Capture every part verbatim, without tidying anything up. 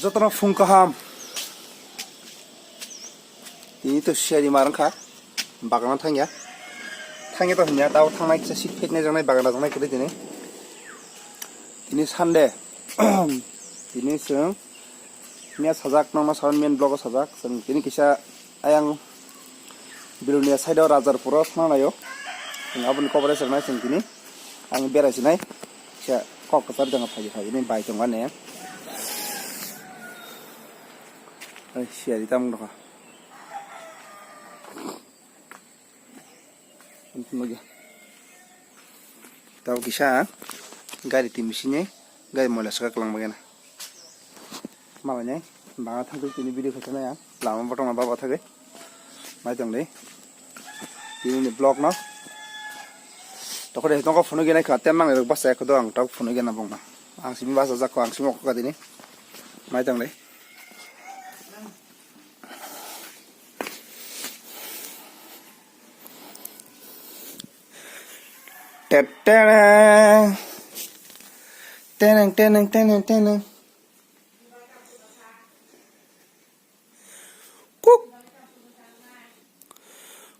Jotono phung kaham. Tini to siyari mar wngkha. Bagano thangya. Thangya to hwnya, tao thangnai kisa seat phet nai jangnai, bagana jangnai kwrwi tini. Tini Sunday. Tini chwng miya sajak, nokno saban main vlog o sajak. Chwng tini kisa ayang Bilonia side o Rajarpuro thangna naio. Chwng aboni kobore chwng nai chwng tini. Ang berai sinai. Kisa kok kwchar janga phai phai ni bai tongmani. Ai, siyari tamung dokha. Nukya. Tabo kisa gari twi misini gari moila swkak kwlwng bagwi na. Malai nai banga thangwi tini video khaikha nai ang lama botong ma baba thagwi mai tong di tini ni vlog no. Tokore tongko phunugwi nai kha tem mangi rok basa ekhodo ang tok phunugwi na bongma ang simi basa jakko ang simi okho kadini mai tong di. Tetere. Teneng, teneng, teneng, teneng. Kuk.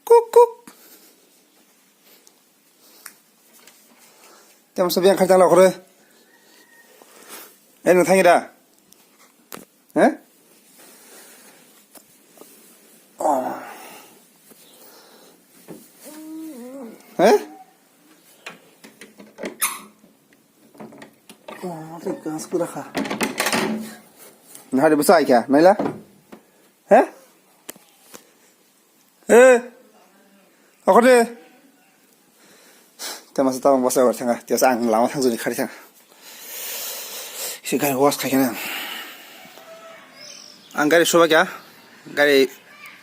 Kuk, kuk. Temo sobi yang kharjang lokore. Eh, nang thangi da? Hah? Oh. Hah? Oh, tei gas pura kha. Nahari bwsa ai kha, naila? Hah? Eh, okhordi. Tei masa tabang bwsa bar thanga. Tei ang lama thang juni khari thanga. Kisa gari wash khai khana. Ang gari soba kya. Gari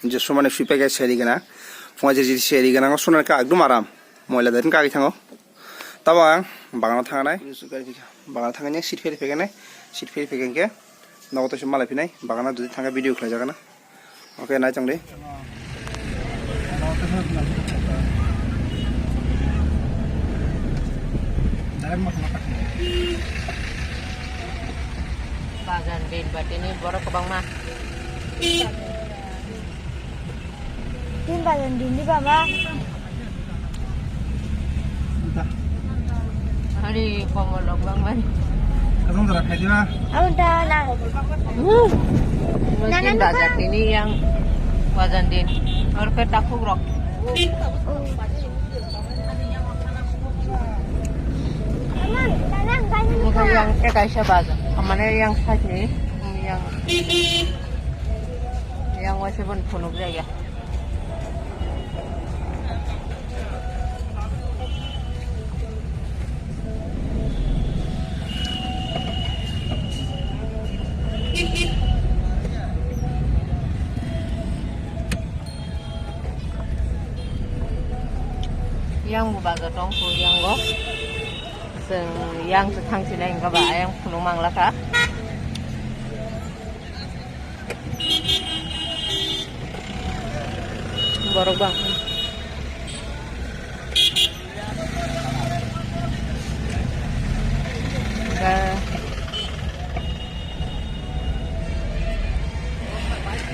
je somani sui paikha seri gana. Phunga je seri gana ngo sonar ka ekdom aram. Moila dai ka thango. Tabo ang bagano thangnai. Bagano thangnai seat pheri phekene. Seat pheri phekene. Nogo to se malai phinai. Bagano jodi thangkhe video khlai jagana. Oke, nai tong di. Bajan din batini borok kwbangma. Tin bajan din di baba. Hari komol rok bang mani. Kasong jora khai diba? Abon ta na. Nana tin bajar nukha. Tini yang wajan din. Orke takuk rok. Oh. Aman, nana ang kain nukha. Mukhang yang ekaisa bajar. Amane yang side ni, yang, yang waisa bon phunuk jaya. Yang bo baja tong kho, yang go. Chwng yang se thang sinai hwnkha ba, ayang phunuk mang lakha. Borok bang. Hwnkhe,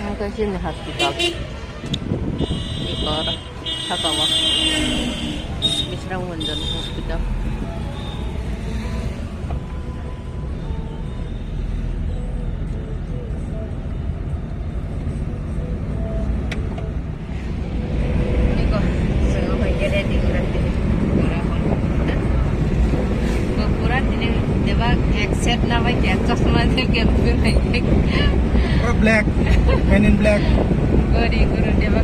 hwnkhe chini hospital. Ikor. Saka o Misrang Manjan Hospital. Niko, sengok hai kere di kurang di. Pura tini deba ek set na bai kya chosma de kya pura hai. Pura black, men in black. Gori guru deba.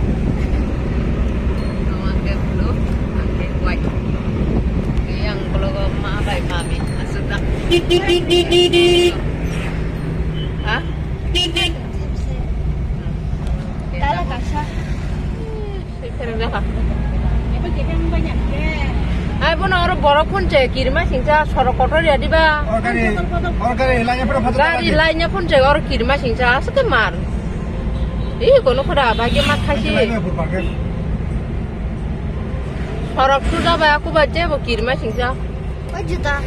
Ang ke blue, ang ke white. Yang blogo ma bai mami asuda. Ha? Tala kasa. Ai, bono oro borok phunche kirima singcha sorok kotor ya diba. Or gari, or gari lainnya phano phajak. Gari lainnya phunche oro kirima singcha aswk mar. Ih, kono khoda bagi mat khaisi. Lainnya phur parke. Sorok suja ba aku ba jebo kirima singcha. O juta.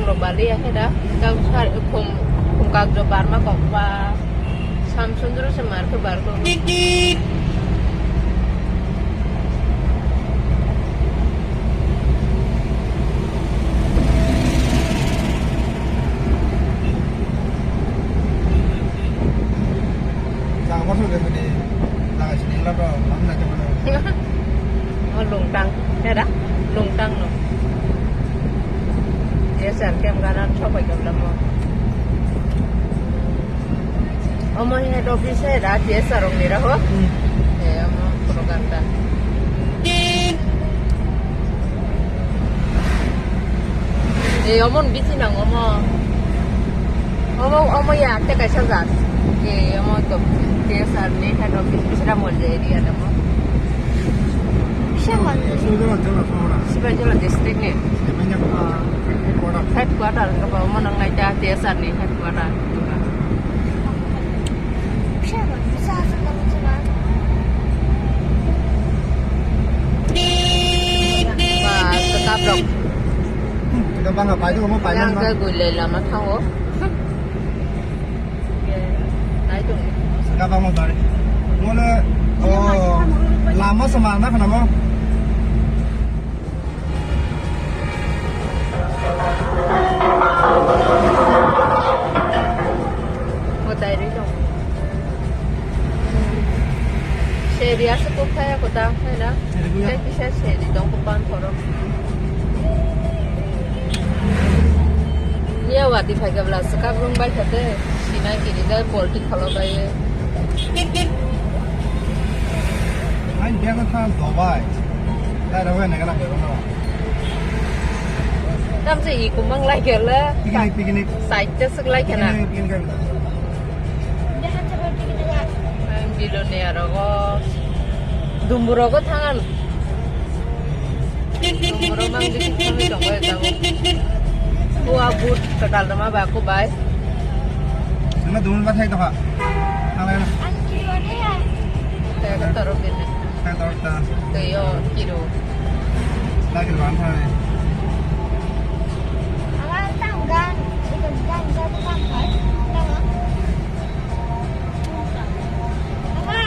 Rok bali ya heda, kang sar khum, khum kak jo barma kok ba, Samsung dro se mar ke bar ko. Jaga bosong de sini, jaga sini la to, lam na jaga. Oh, Lungtang, ya da? Lungtang no. T S R camp ganan sopai gabla mo. Omo he head office he da, T S R rok ni ra ho? Hmm. Eh, omo program da. Eh, omo ni bithi nang omo. Omo, omo ya, te kaisa jat. Eh, omo to T S R ni head office, Bisramganj area da mo. Bisramganj. Sibaijala district ni. Headquarter. Headquarter, omo nang nai ta T S R ni headquarter. Ba, swkap rok. Hmm, kita bangga pai tu, kamu pai yang mana? Ke gulai lama thango. Swkap bangma bai. Mole, oh, lama sama na kana mo? Mwtai rwi tong. Seri aswk kok thaya kwtal, hai na? Seri buya. Tei kisa seri tong kwpan khoro. Miya wati phai khe bwla swkak rwng bai kha tei. Sinai kiri jai polti kholo bai. Hai, dia kan tha dobai. Dai rabai na kana bego no. Tam se i kumang lai khe le. Picnic, picnic. Side te swk lai khe na. Picnic, picnic. Ang billionaire rogo. Dumbu rogo thangan. Dumbu rogo mang bisi thangwi tongo ekdagwi. Bua but kwtal rwma ba kubai. Nang dumbu ba thai tokha. Ang lai na. Ang kiri wane ya. Tei ko toro bini. Tei toro ta. Tei yo kiro. Lagi ban thai. Ang tang gan. Ito gan gan gan thai. Tama. Tama.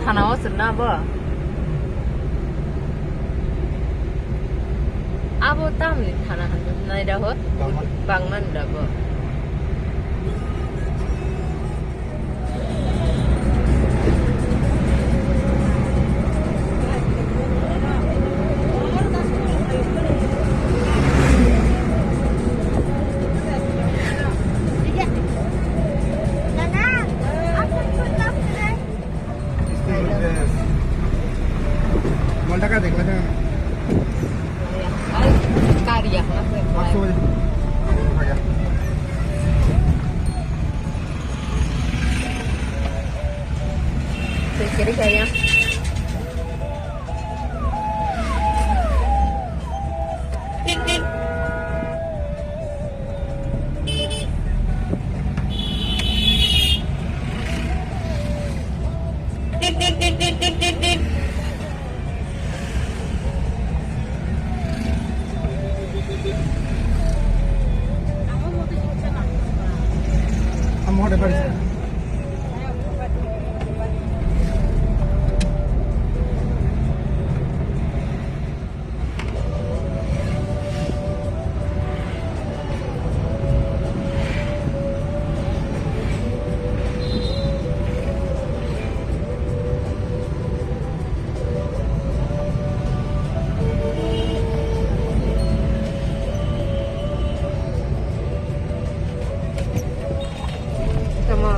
Thana o chwrwna bo? Abo tamni thana hinwi nai da ho? Bangman. Bangman da bo? Mol taka dekla kha. Kari ya, maksudnya. Maksud. Kiri kaya. Amo hoda bari sa. Tamo.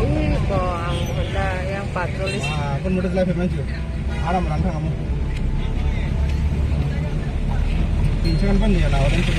Ih, ko ang hunda yang patrol is. Ah, kon motor lai phaimani. Aram ram thang amu. Tinso kan pan dia na orang tu.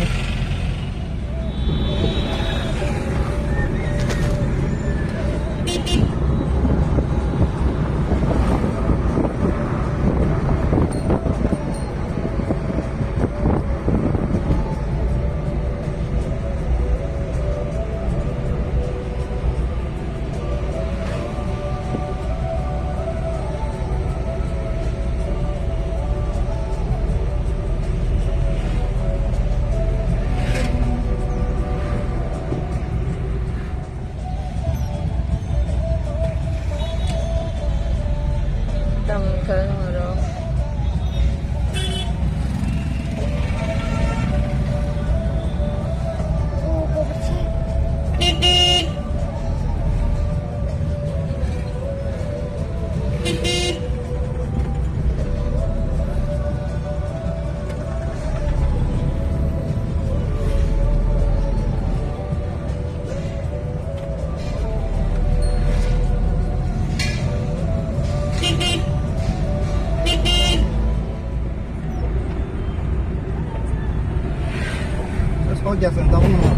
Oh, ya sen, tamo no.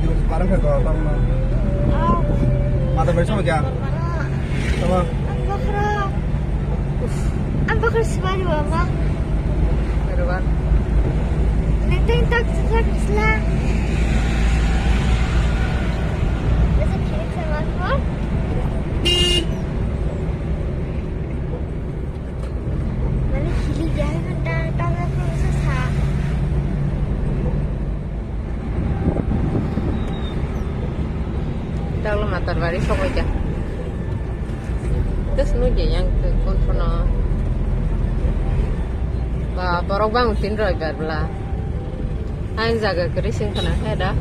Di barang ka, tamo no. Mata bai sama kya? Tamo. Ang bakra. Ang bakra sibari wa ma. Berwa. Nenteng tak tak sila. Asa kiri sama ko. Mane khili ya, ta, ta, ta, ta, sa, sa. Talo Matarbari sokoi ja. Terus nu je yang ke kon sono. Ba, borok bang tin roi bar bla. Ang jaga kiri sing kana he da.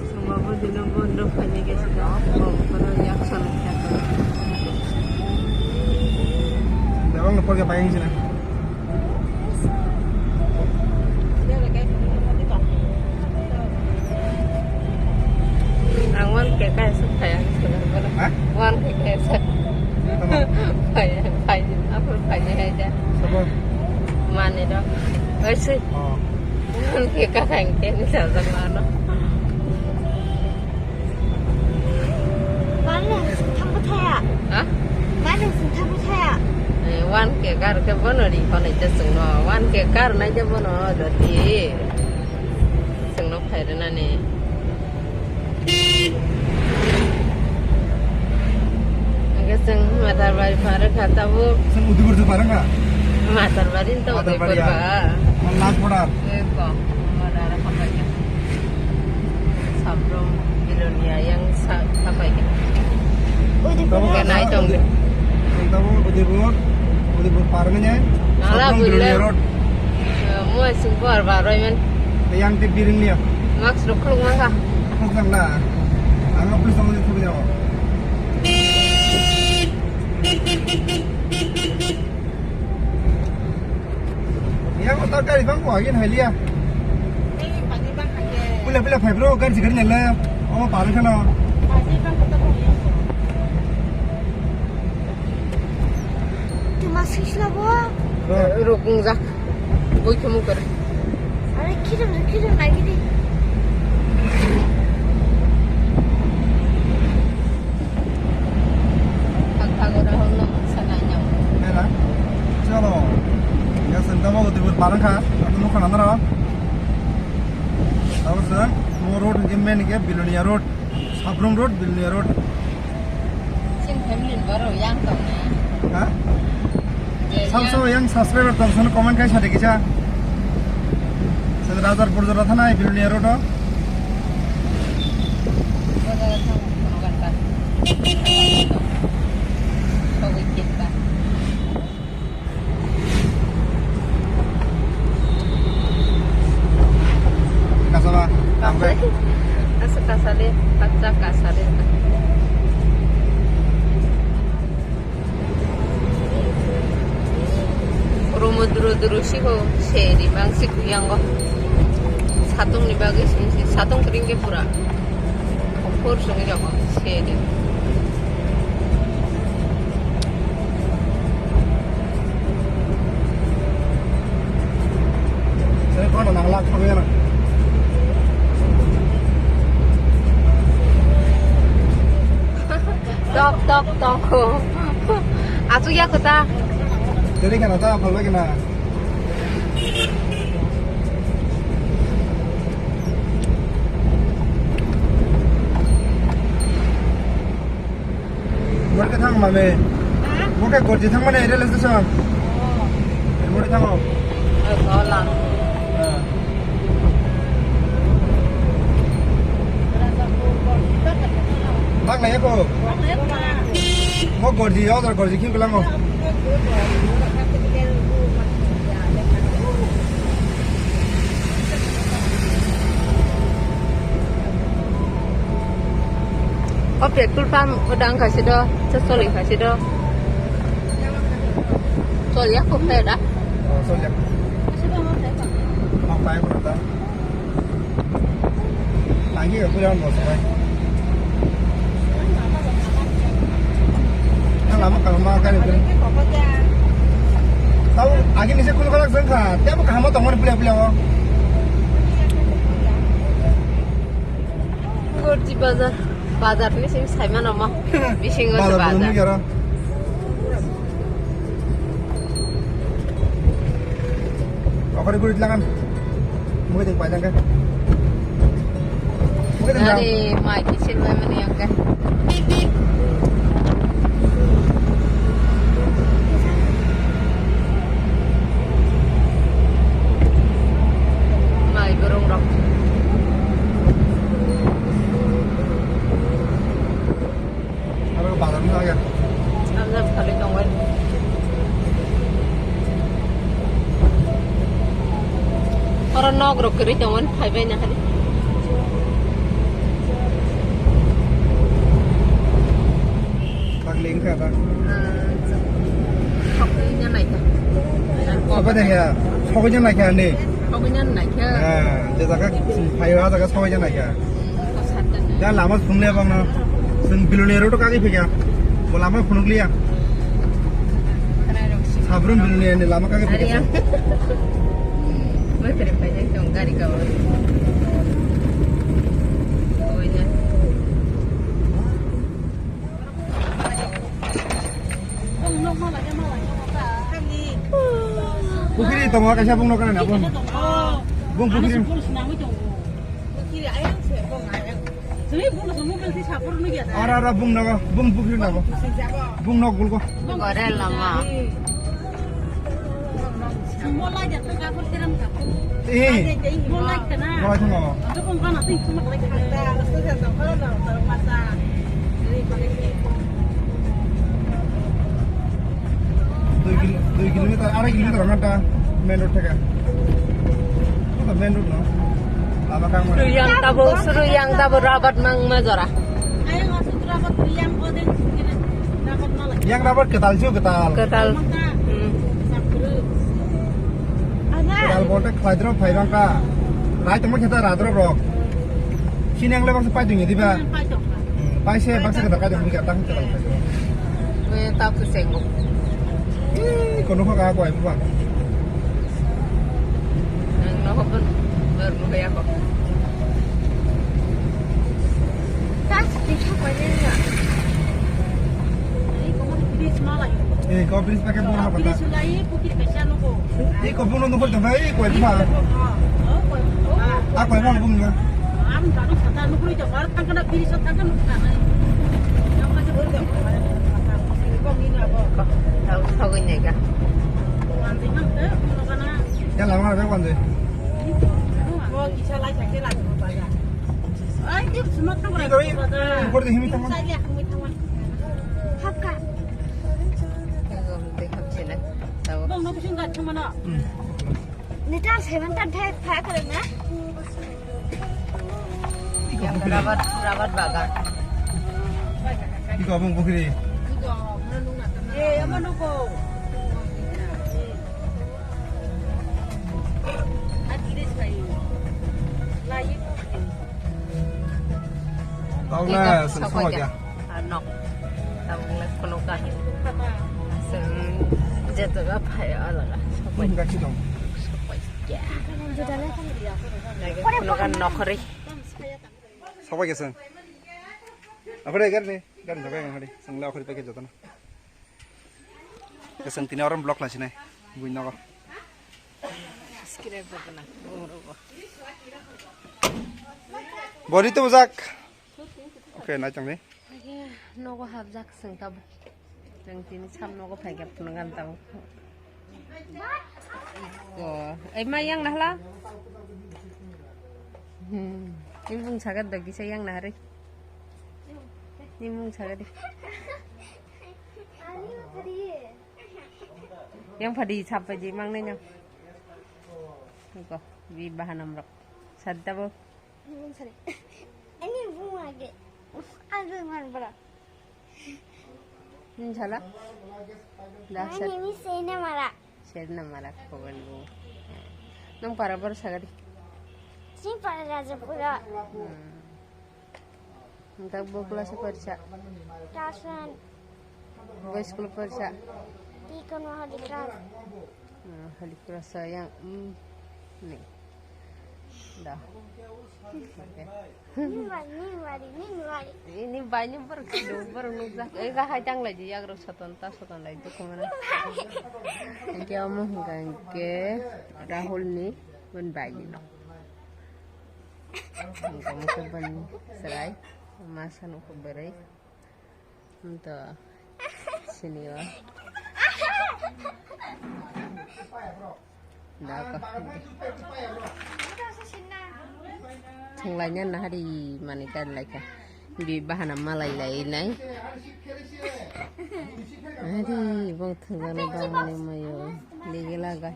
Sungma bo dino bondo khaini khe sida. Oh, kono yak salo khe. Bebang no porke bayang sina. Ang one K kaisa phai ang sila bono. Ha? One K kaisa. Tamo? Phai, phai, apor phai hai ja. Sabo? Mani do. Oi sui. Oh. One K ka thang ke ni sa sa mano. Mano, thang ko thaya. Ha? Mano, thang ko thaya. Eh, one K kar ke bono ri ko nai je sung no. One K kar nai je bono do ti. Sung no phai re na ni. Hingke chwng Matarbari pharwngkha tabuk. Chwng Udaipur se pharwngkha? Matarbari to Matarbari Udaipur ya. Ba. Last border. Eko, border hambai kha. Sabrum Bilonia yang sa-, sapai kha. Udaipur. Tabuk ke nai tong de. Tabuk Udaipur, Udaipur pharwngya. Nala Sabrum Bilonia bulle. Road. Mo sing bor ba roi men. Yang te biring liya. Mask rok khuluk mangkha. Khuluk nang na. Ang police tong thok jaw. Yang otak gari bang ko agin hai liya. Pula pula phai bro gari gari nela. Oh parang kana. Tuma sisla bo. Rok ungjak. Boi khe mung kar. Are kirim kirim lagi di. Thak thak ora hon no sanai nyau. Mera. Chalo. Ya senta mo gotibur parang kha. Atu nukha nandara. Tabuk sa mo road hingke main hingke Bilonia road. Sabrum Road, Bilonia Road. Chini family ni borok yang tongnai. Ha? Je Sam yang. Sam yang subscriber tong, sono comment kai sade kisa. Sade Rajar Burjara thanai Bilonia Road o. Burjara thang, kono ganta. Sogwi kita. Kasaba, tambai. Kasale. Asa kasale, pacha kasale. Romo duro duro siho, seri bang siku yango. Satung ni bagwi sini, satung kering ke pura. Khopor songwi jago, sede. Sede kono nang lak thangwi ano. Tok, tok, tok. Asuk ya kota. Jadi kana ta phalbai kana. Mori ke thang mame. Ha? Mo ke gorji thang mane railway station. Oh. Mori thango. Oh, golang. Ha. Bang na yako. Mo gorji, yo gorji king kulango. O petrol pump o dang kha si do, se choli kha si do. Choli ya kho khe da. Oh, choli ya. Kha pai bro da. Lagi ya, pulang bos pai. Ang lama kalau mau kan itu. Tahu, agi ni Jengkha, tebo kahamo tongmani pulia pulia o. Gorji bazar, bazar ni simi saimano mo. Bisingo se bazar bazar. Nugui aro. Okore guri tilangan. Mungkin yang panjang kan. Mungkin yang Dari mai kisil mai mani yang kan. Mai burung rok. Aro bazar no ya. Bazar khali tongoi. Oro nok rok kwrwi tongmani phaibai na hari. Pagling ka ba? Sokoi nya naikha. Sokoi nya naikha, sokoi nya naikha ne? Sokoi nya naikha. Ah, je jaga phai ha jaga sokoi nya naikha. Ya lama sung le bang na. Sung biluni road kagi phikya. Bo lama phunuk liya. Sabrum biluni ani lama kagi phikya. Mai pere pai jai tong gari ka. Oi ya. Pukhiri tongo kaisa bung nokra na bung. Bung pukhiri. Ara ara bung nogo bung pukhiri nogo. Bung nok gulgo. Gore lama. Eh. Bolai thangma. Dui kil-, dui kilometer, arai kilometer ang ta main road thaka. Kota main road no. Lama kang mana? Suru yang tabo, suru yang tabo rabat mang majora. Yang rabat ketal sih ketal. Ketal. Hmm. Ketal bolte khlaidrop phaibang ka. Rai tongma kheta radrop rok. Sini ang lebang sepai dong ya diba? Pai se bangsa kata kata mungkin kata kata kata. Gue tak tu sengok. Ih, kono kok aku aja bang. Nang nohok pun bernu kayak kok. Tas kita kau ni ya. Eh, kau beri pakai bola apa tak? Iko bung no nukul tong nai, iko ito ma. A koi ma bung no. Tau sagoi nega. Ya lama ada kan deh. Iko ito, iko ito himi tong. Hapka. Bung no kusung gat thang mana. Hmm. Ni tar seven tar thai pha kare na? Yang rabat, rabat bagan. Iko abang bukri. Eh, ama nuko. Ati deh sai. Lai. Tau na, sing sama kya? Nok. Tabuk le khunu ka. Aswng je jaga phai alaga. Nung gaki dong. Lagi khunu ka nokhri. Sobai geseng. Akhri gari ni, gari jaga yang hari. Sengla akhri pakai jatana. Keseng tini orang blok lah sini. Buin nogo. Skire bogna. Bori tu bujak. Oke, naik tang ni. Age, nogo hapjak seng tabo. Jeng tini sam nogo phaikhe phunukgan tabo. Iko, ai ma yang nahla? Hmm, ni bung sagat dogi sa yang nahari. Ni bung sagadi. Yang phadi sap baji mang nai nang. Iko, bi bahanam rok. Sadda bo. Bung sari. Ani bung age. Age man bara. Ni sala? Da sat. Ani ni sena mara. Serna mara koban bu. Nang para bar sagadi. Sing para raja pura. Hmm. Nang tak bokla se parsa. Tasan. Boy school parsa. Tikon mahadi klas. Hali pura sayang, mm, ni. Da. Okay. Ni bai, ni bai, ni bai. Ini banyak ber-, ber-, nukjak. Eh, gahai tang lai di, yagrok soton, ta soton lai di, kumana. Ni bai. Hingke omo hingka hingke Rahul ni, boni bai ni no. Hingke omo khe boni chwrai, masa nukho bwrwi. Nto sini o. Da ko. Thanglaina nahari mani kan laika. Bi bahana malai lai nai. Nahari bong thanglaina bang mani mayo. Ligela ga.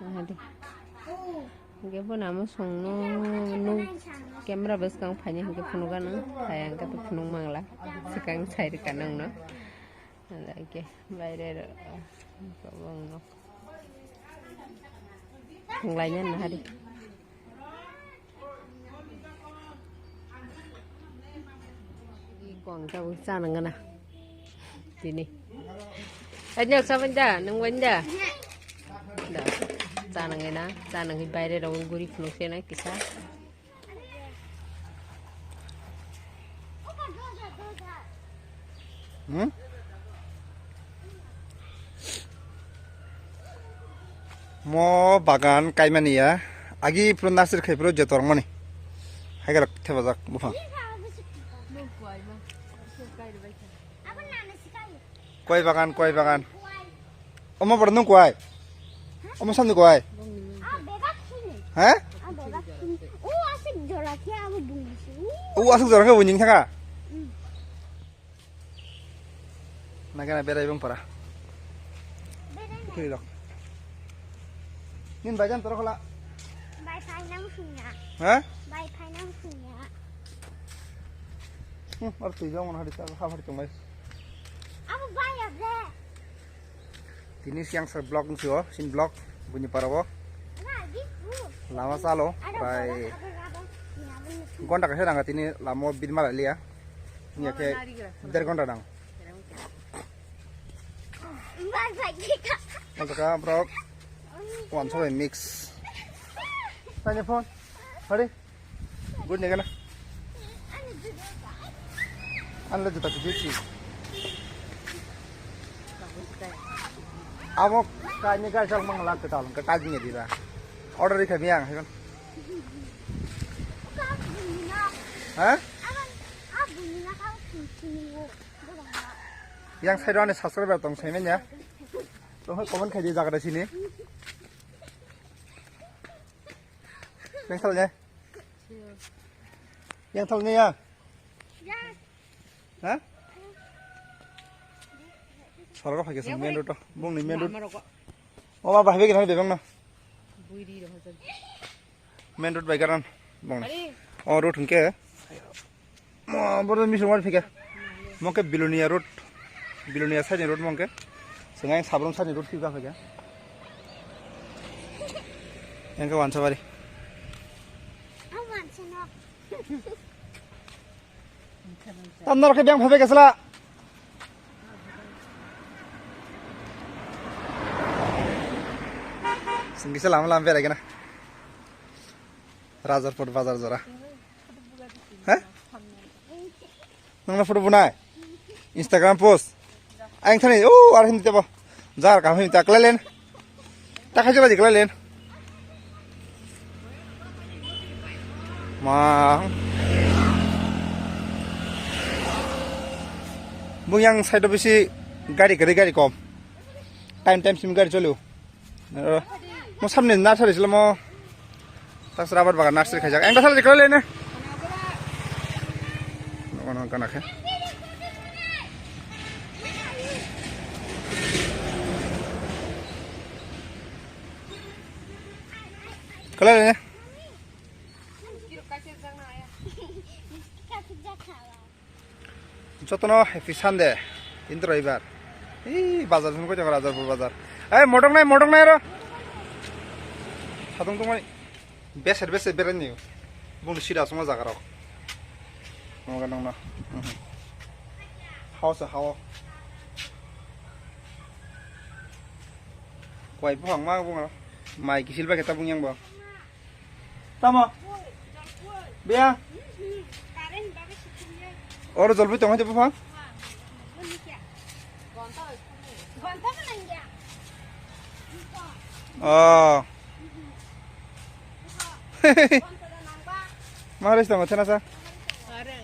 Nahari. Hingke bo namo songno nuk camera bwskang phaini hingke phunukgano, hai hingke to phunuk mangla, swkang sai rwkha nangno. Hingke baire rw, bongno thanglaina nahari. Kong tabuk chanang gana. Tini. Anyok sabun da, nung bun da. Da. Chanang gana, chanang gana baire rok guri phunuk se na kisa. Hmm? Mo bagan kaimani ya. Agi phuru nasir khai phuru joto rwngmani. Hai gana thepajak buphang. Koi bagan, koi bagan. Omo borok nung koi? Omo samni koi? Ha? O aswk jora khe abo buini si. O aswk jora khe buini thaka? Nagana berai bong para. Kiri dok. Nin bai jam toro khola. Bai phai nang sunya. Ha? Bai phai nang sunya. Hmm, ar tui jong hari ta ha hari tong bai. Abo bai ya de. Tini siang sar block nsi o, sin block bunyi para bo. Lama salo, prai. Gonda kaisa nang tini lamo bit mala liya. Ni ke der gonda nang. Mantaka bro. Wan sobai mix. Tanya phone. Hari. Good ni kana. An le juta kiji chi. Amo kani gai sal mang lak ketal ke kaji ni dira. Order ri kami ang. Ha? Yang side ani subscriber tong sai manya. Tong comment khai di jaga sini. Yang sal ne. Yang thal niya? Ha? Sorok phai khe main road to. Bung ni main road. O ma bahai begi thang bebang na. Main road bai garan. Bung. O road hingke. Mo boro misung war phika. Mo ke Bilonia road. Bilonia side road mo ke. Sengai Sabrum side road phika phika. Yang ke Wansabari. Tamnar ke biang phai kesla. Singkisa lama lama berai gana. Rajarpur bazar jora. He? Nangna photo bunai? Instagram post. Ayang thani, oh, ar hindi tebo. Jar kam hindi ta klalen. Ta khaje baji klalen. Ma. Bung yang side bisi gari gari gari kom. Time time sim gari cholo. Mo samni nursery sila mo. Tas rubber bagan nursery khaijak. Ang dasal jikra lene. Ono kana khe. Kala lene. Jotono happy Sunday. Tini to roibar. Ei bazar song koi jaga Rajarpur bazar. Ei motok nai, motok nai ro. Satung tongmani. Beser beser berani. Bung sida song jaga ro. Moga nong na. Hao se hao. Wai buphang ma bung mai kisil bai khe tabung yang bo. Tamo? Biya? Oro jolbui tong hai de buphang? Oh. Ma res tong thana sa? Are.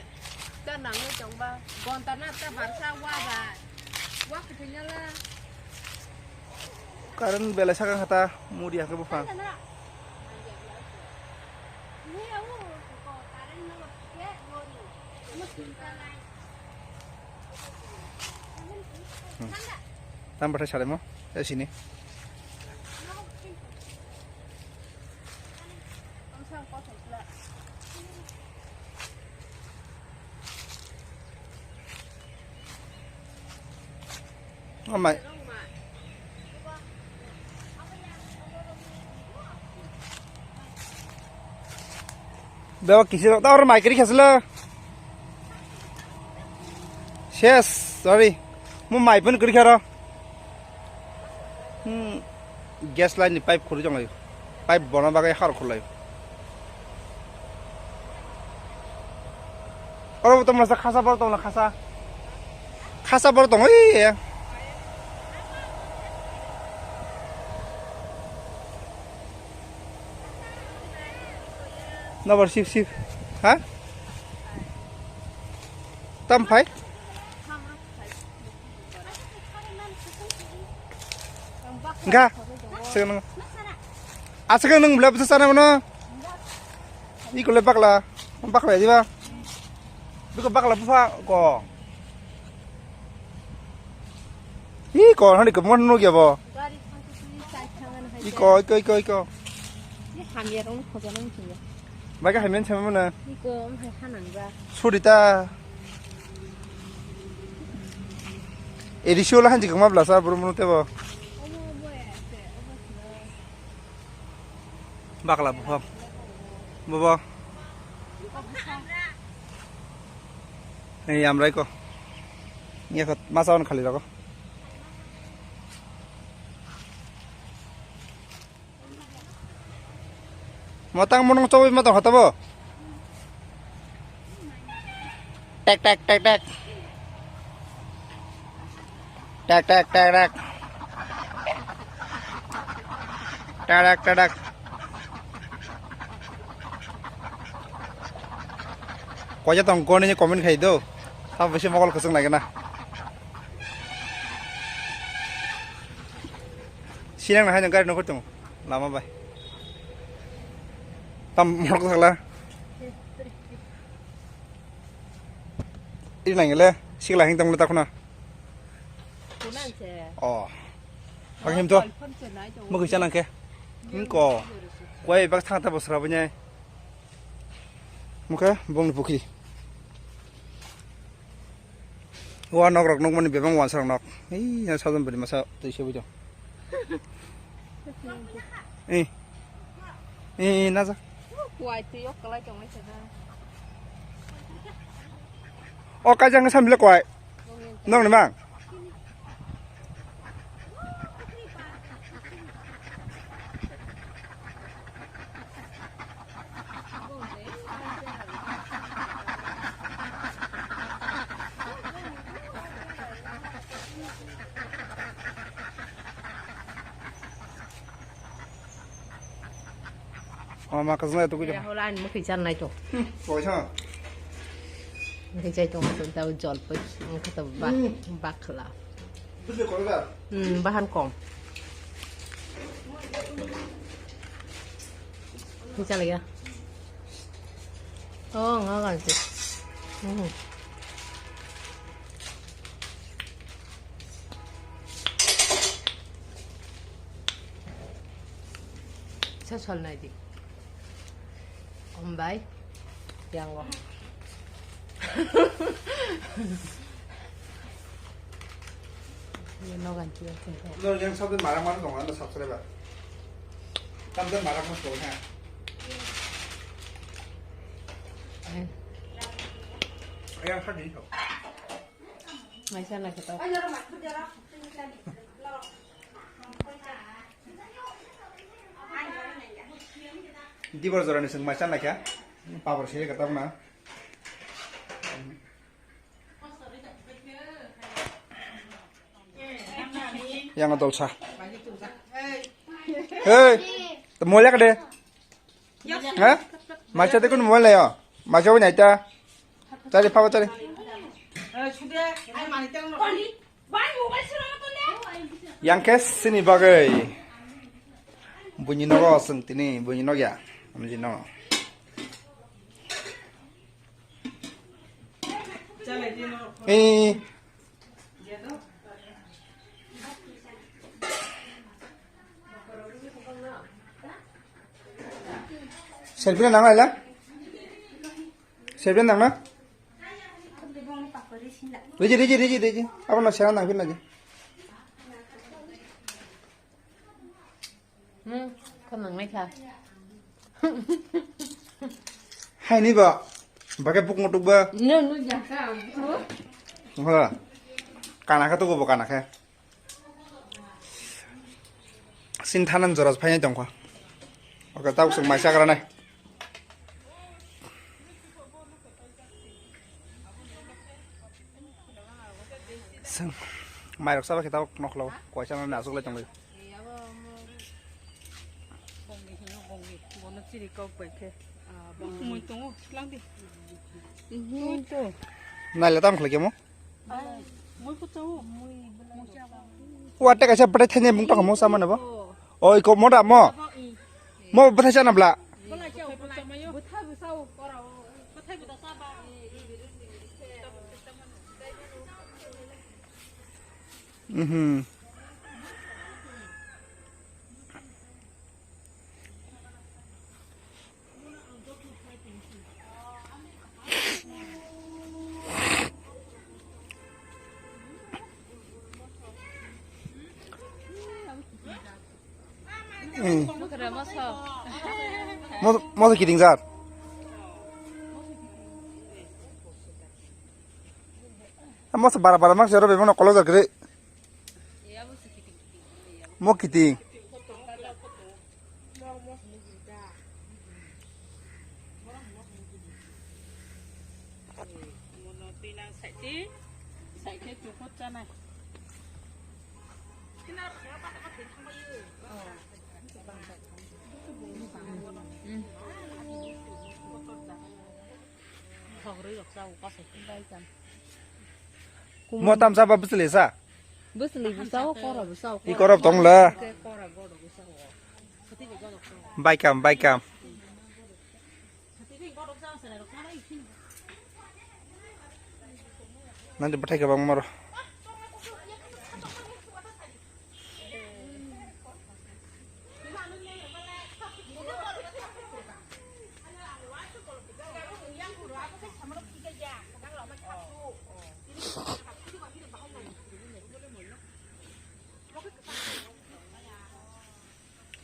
Ta nang tong ba. Gonta na ta barsa wa ba. Wa kithina la. Current belai sakang hata muri hake buphang. Hmm. Tam bathai salai mo, eh, sini. Amai. Beba kisi rok tor mai kiri khasla. Ses, sorry. Mo mai pun kiri kharo. Hmm. Gas line ni pipe khuri tong lai. Pipe bona bagai har khulai. Oro bo tongmasa khasa bor tongla khasa. Khasa bor tong oi. Nabar sip sip. Ha? Tam phai? Ga. Sekarang. Asal kan nang belap sana mana? Iko le bakla, bakla di ba? Biko bakla bupha ko. Iko hani ko mon no ya bo. Iko, iko, iko, iko. Hamya rong khoja nang chiya. Baga hamya sama mana? Iko, ang hai hanang ba. Surita. Edisio la hanji kama blasa bro mono tebo. Bakla buphang. Bobo. Ei amrai ko. Iya kot masa on khali rago. Motang monong chowi motong hotobo. Tek tek tek tek. Tek tek tek tek. Tek tek tek tek. Koya tong koni comment khai do. Sab bisi mokol kusung lagi na. Sinang na hai gari nokor tong. Lama bai. Tam morok sakla. Iri nang le sikla hing tong le takuna. Kunang se. Oh. Pakai him to. Mo kisa nang ke. Him ko. Kuai bak thang ta bosra banyai. Mukhe bongni pukri. Wa nok rok nok mani bebang wansa rok nok. Ei na sajam bari masa tei se bujo. Eh. Eh, na ja. Kuai tei yok kalai tong lai sa. O kajang samle kuai. Nong ni mang. Mama kasna tu kuja. Ya hola an mukhi chan nai to. Koisa. Mukhi chai to to tau jol poi. Mukhi to ba bakla. Bisi koi ba? Hmm, bahan kom. Ni chala ya. Oh, ngagan si. Hmm. Sa sol nai di. Om bai. Yang go. Ye no gan chi yang. No, yang sa de mara mara dong, ano subscriber. Tam de mara mas dong ha. Eh. Yang sa di to. Mai sa na ka to. Ay, no, no, no, no, no, no, no. Dibor jorani chwng mai chan laikha. Papor siri kata buna. Yang dolsa. Hey, moila kade. Ha? Macha de kun moila yo. Macha wani aita. Chari papa chari. Yang khe sini bagwi. Buini nogo sing tini buini nog ya. Amjino. Eh. Selfie na nang laila? Selfie nang na? Riji, riji, riji, riji. Abo na sera nang phin lagi. Hmm, khanang nai kha. Hai ni ba. Bage buk mutuk ba. No, no, ya ka. Ho. Kana kha to go kana kha. Sin thanan jora phainai tongkha. Oke, tau sung mai chagra nai. Sung mai rok saba khe tau noklo koisa nani asuk lai tongli. Bono chiri kok bai khe. Mui tongo, lang di. Nai le tam khlai kemo. Wa teka sa patai thani mung tong mo sama na bo. Oi ko mo da mo. Mo patai sa na bla. Mhm. Mo, mo kiting jar. Mo bara bara mak jaro be mo kolo jar gre. Mo kiting. Mo tam sa ba bwswlwi sa? Bwswlwi bwsa o, kora bwsa o, i kora korop tong la. Kora godo bwsa o. Baikam, baikam. Nanti bwthai kwbangma rw.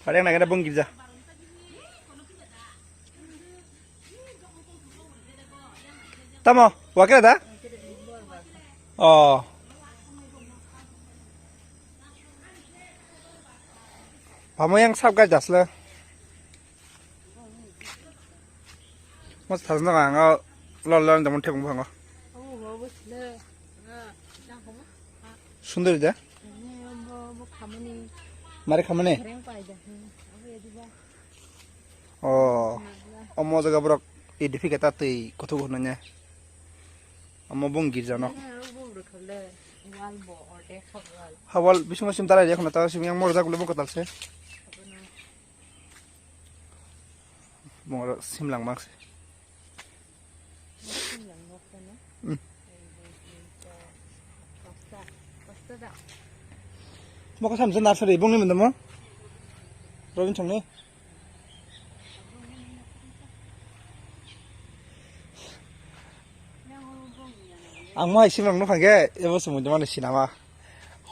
Pareng nai khe bung girja. Tamo, wakre da? Oh. Pamo yang sab gai dasle. Mo thasno ang lol lol dong thepung phango. Sundari da? Mari khamani? Oh, omo jaga borok edificate ta twi kuthuk hwnwi ne. Omo bung girja nok. Hawal bisingo sim tarai ekhono ta sim yang mor jak le bung kwtal se. Mor sim lang mak se. Hmm. Mo ka samsa nursery bung ni mendamo. Robin chong ni. Ang mai sim lang no phangge ebo sumui mani sinama.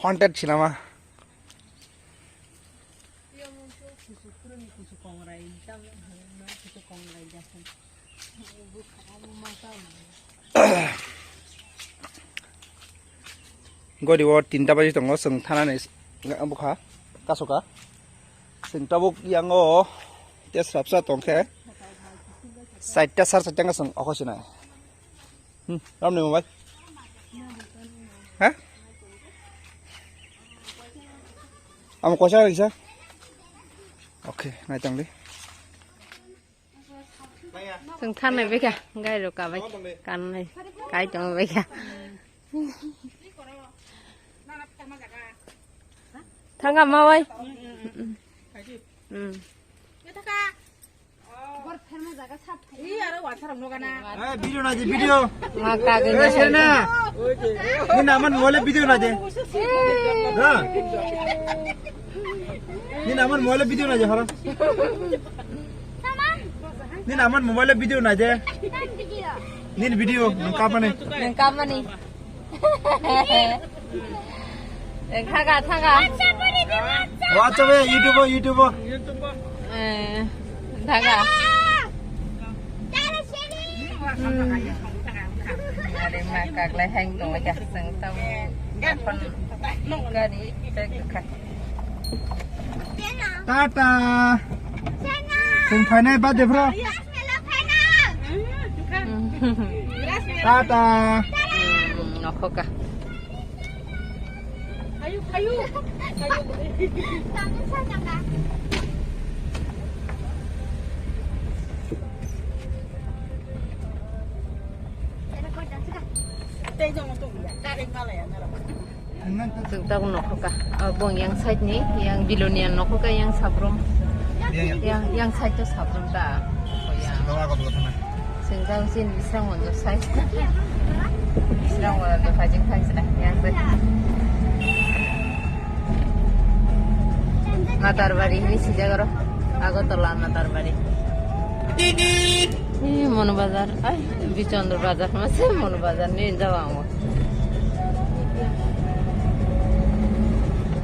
Haunted sinama. Gori o tinta baji tongo, chwng thanani bwkha kasoka. Chwng tabuk yango Tes rapsa tongkhe. Saita sar saita ngasang okho sinai. Hmm, ramni mobile. Ha? Amo kosa risa. Okay, naitang di. Chwng thanai baikha, gai rok kabai, kannai, kai tong baikha. Thanga mawai. Hmm. Eh, video na de, video. Ma kagwi Eh, na. Sena. Ni naman mole video na de. Ha? Ni naman mole video na de, hara. Ni naman mobile video na de. Nin video, nang kapani. Nang kapani. Eh, thaga, thaga. WhatsApp e, YouTube, YouTube. Eh, thaga. Hmm. Ari ma kaklai hang tong ja seng tam. Kon gari tek ka. Tata. Chwng phainai birthday phro. Tata. Hmm, nokhoka. Tei jong tong ya, kare malaya na. Chwng tabuk nokhoka. Ah, bong yang side ni, yang bilonian nokhoka, yang sabrum. Yang, yang. Yang, yang side to sabrum ta. Oh, yang. Bawa ko dotana. Chwng tabuk sin bisrang wonjo side. Bisrang wala to kajing kajing na, yang side. Matarbari ni sijagaro. Agartala Matarbari. Eh, Monu Bazar. Ai, Bichondro Bazar. Mase Monu Bazar ni jawa mo.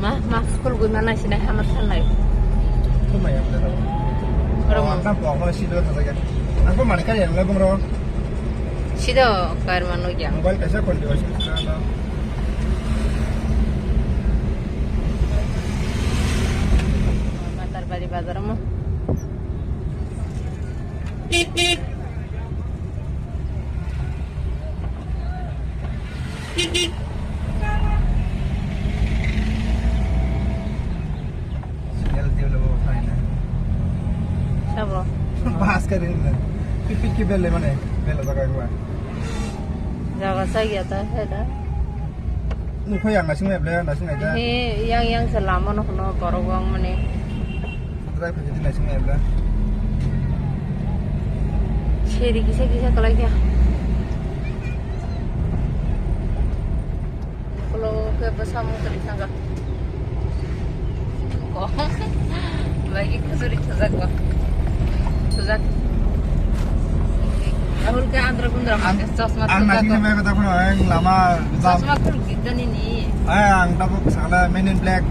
Ma, ma, school gwi mana sini hamar sanai. Tumai yang dah. Oro mo. Apa bohong sih dulu saja. Aku mana kan yang lebih ro. Sido kar manu yang. Mobile kaisa kon diwa sih. Matarbari bazar mo. Signal dia udah bawa fine. Sabo. Pas ka din na. Pipit ki belle mane, belle jaga ko. Jaga sa gya ta hai da. Nukho yang nasing mai bla, nasing mai da. He, yang, yang se lama no hono borok wng mani. Drive phai di nasing mai bla. Seri kisa kisa kalai kya. Kalau ke pesan mau teri sangka. Lagi kusuri sujak ba. Sujak. Rahul ke andra gundra ang, chasma ang nasi sujak. Sampai kata pun ang lama jam. Chasma kul kita ni ni. Ay, ang tabuk sakala Men in Black.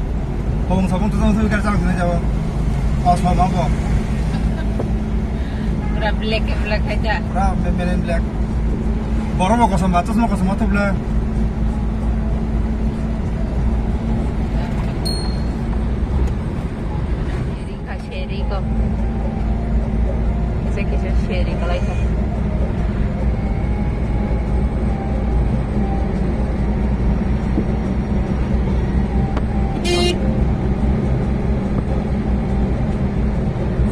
Hong sabung tu sabung tu kar sang sini jabo. Oh, sama apa? Pura black, black aja. Pura Men in Black. Borok bo kosom ba, chasma kosom athup le. Sharing ka, sharing ko. Kisa kisa sharing ko lai ka.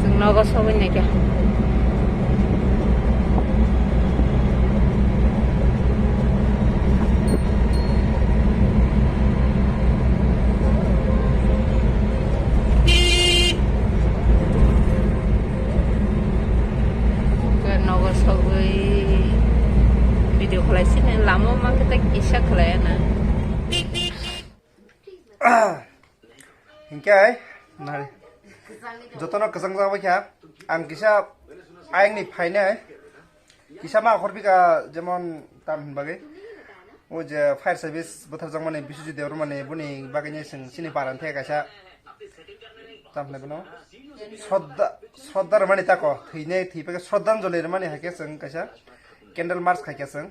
Chwng nogo sogwi naikha. Nogo sogwi video khlai sini lama ma kisa khlai na. Hinkhe nari jotono kwchang jak bai kha. Ang kisa ayangni phainai kisa ma khorpika, jemon tam hin bagwi o je fire service butharjakmani Biswajit Debbarmani, boni bagwino chwng chini paran the kaisa tam hinai bono shraddha, shraddha rwmani tako thwinai thwi phai khe shraddhanjali rwmani hai khe chwng kaisa candle march khai khe chwng.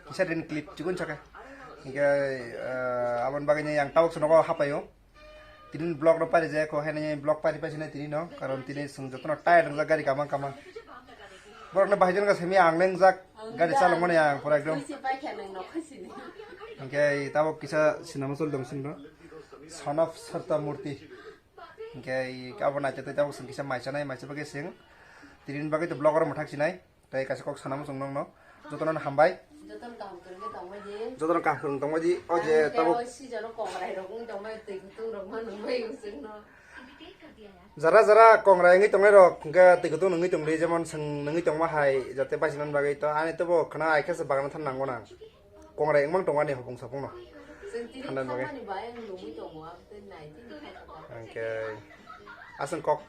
Kisa rin clip chikon saka. Hingke, eh, aboni bagwi ni yang tabuk se nogo hapaio. Tini vlog no pari jaya ko, hene vlog pari pasi na tini no, karon tini sung joto no tired wngjak gari kamang kamang. Borok no bahai jon ga semi ang lengjak gari chalong mani ang pura ekdom. Hingke tabok kisa sinama choli tong sini no, Son of Sarta Murti. Hingke abo naitete tabok sung kisa maicha nai, maicha bagwi sing. Tini bagwi to vlog oro mwthak sinai. Tei kaisa kok sana muchung nokno. Jotono no hambai. Jotono kaham kwrwngwi tongbai di. Jotono kaham kwrwng tongbai di. O je tabuk. Tei o season o kongrai rok wng tongbai, twi kwtwng rok ma nungbai wng chwngno. Jara jara kongrai wngwi tongnai rok hwnkhe twi kwtwng nungwi tongdi, jemon chwng nungwi tongma hai jate baisinani bagwi to ani tobo khwna ai khe se bagana than nango nang. Kongrai wngmang tongo ani hopung sopungno. Chwng tini thanani bagwi. Khamani bai ang nungwi tongo, ang tei nai tini kha kha. Hwnkhe aswng kok.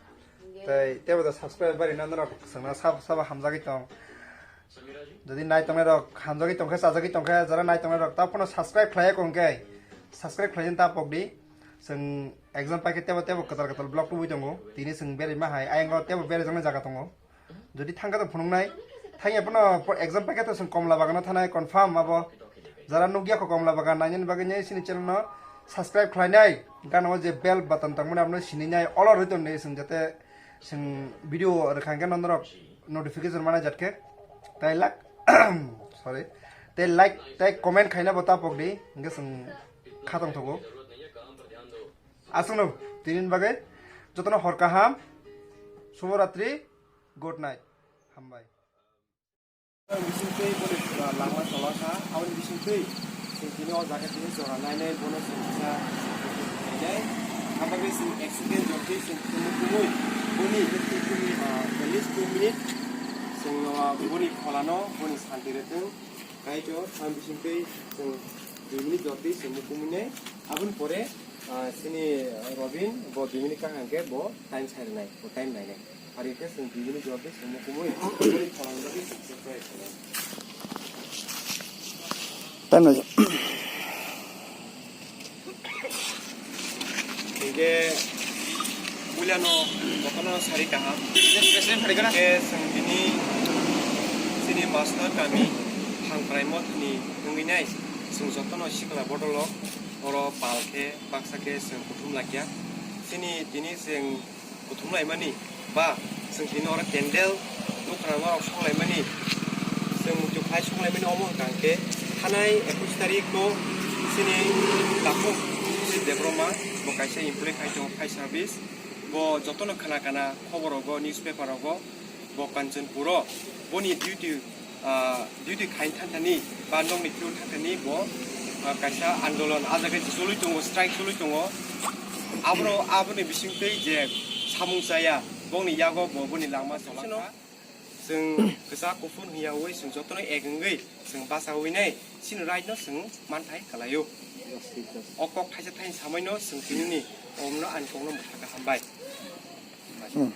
Tei tebo da subscribe bari na norok sengna sab sab hamjagwi tong. Jodi nai tongnai rok hamjagwi tongkhe, chajagwi tongkhe, jara nai tongnai rok ta phano subscribe khlai kong khe subscribe khlai ta pok di. Seng exam paikhe tebo tebo kwtal kwtal vlog tubui tongo. Tini seng berima hai ayang tebo bere jongna jaga tongo. Jodi thangkhe to phunuknai. Thangya phano exam paikhe to seng komla bagano thanai confirm abo. Jara nukya kho komla bagan nainani bagwi nai sini channel no subscribe khlainai, gana o je bell button tongmani abono sininai all rwi tongdi sing jate sing video rwkha hwnkhe norok notification mana jat khe tai like sorry tai like tai comment khaina bo ta pokdi hwnkhe sing khatong thogo aswkno tinin bagwi jotono hor kaham shubhoratri good night hambai. Bisingtwi boni lama cholakha, aboni bisingtwi chwng tini o jaga tini jora nainai, bono chwng kisa nainai. Aboni chwng accident jotwi chwng thwngwi tongwi boni at least two minute chwng boni pholano boni santi rwthwng. Kaitor, ang bisingtwi chwng dui minute jotwi chwng mukumui nai. Aboni pore, ah, chini Robin bo dui minute kha hwnkhe bo time sai rwnai, bo time nainai. Ari khe chwng dui minute jotwi chwng mukumui, boni pholani bagwi chwng se try khainai. Time naijak. Hingke puilano bokono sari kaham. Hingke chwng tini chini master kami Thangprai mothani wngwi nai. Chwng jotono sikla bodolo oro pal khe baksa khe chwng kuthum laikya. Chini tini chwng kuthum laimani ba chwng tini oro candle nukha norok song laimani chwng muitu khai song laimani omo hwnkha hwnkhe thanai ekush tarikh o chini takhuk Sujit Debbarma bo kaisa employee khai tongo fire service bo jotono khna kana khobor rogo newspaper rogo bo Kanchanpur o boni duty ah, duty khaina thangthani ba nokni thwiwi thangthani bo, ah, kaisa andolon ah jaga choli tongo, strike choli tongo. Abono, aboni bisingtwi je samung chaya, bongni yago bo boni langma cholangkha. Chwng kwchak kuphur hwnyawi chwng jotono ek wngwi chwng bachawi nai chini right no chwng manthai kwlaio. O kok thaisa thaini samaino chwng tinini omno ani kokno mwthaka hambai. Hmm.